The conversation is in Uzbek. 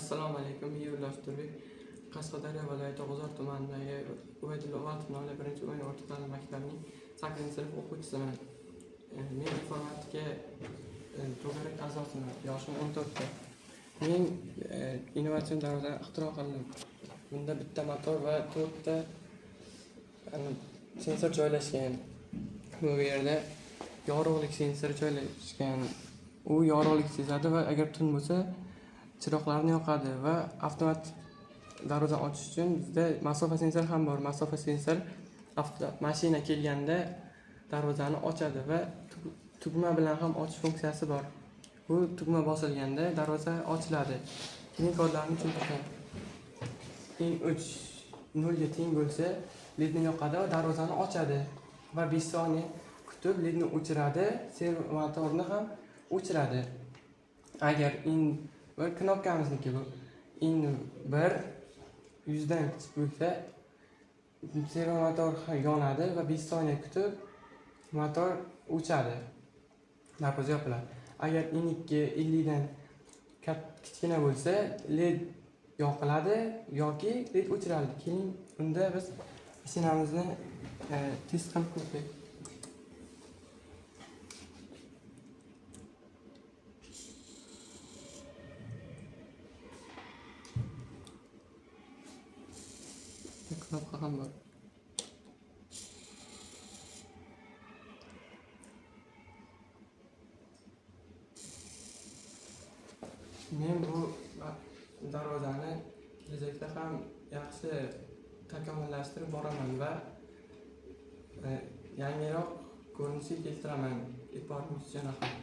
Assalomu alaykum, men Yo'ldosh Turbek. Qashqadaryo viloyati G'uzor tumanidagi Ubaydulla Uvatov nomli birinchi o'yin o'rta ta'lim maktabining 8-sinf o'quvchisiman. Men informatika to'garak a'zosiman. Yoshim 14 ta. Men innovatsion darvozani ixtiro qildim. Bunda bitta motor va 4 ta sensor joylashgan. Bu yerda yorug'lik sensori joylashgan. U yorug'lik sezadi va agar tun bo'lsa chiroqlarni yoqadi va avtomatik darvoza ochish uchun bizda masofa sensori ham bor. Masofa sensor mashina kelganda darvozani ochadi va tugma bilan ham ochish funksiyasi bor. Bu tugma bosilganda darvoza ochiladi. Keyin kodlarni tushuntirgan. In 3 nolga teng bo'lsa, ledni yoqadi va darvozani ochadi va 5 soniya kutib ledni o'chiradi, servomotorni ham o'chiradi. Agar in bir knopkamizniki bu in 1 yuzdan kichik bo'lsa, servomotor yonadi va 5 soniya kutib motor o'chadi. Darvoza yopiladi. Agar in 2 50 dan kichkina bo'lsa, led yoqiladi yoki led o'chiradi. Keling, unda biz mashinamizni test qilib ko'rsak. Knopka ham bor. Men bu darvozani kelajakda ham yaxshi takomillashtirib boraman va yangiroq ko'rinishga keltiraman. E'tiboringiz uchun rahmat.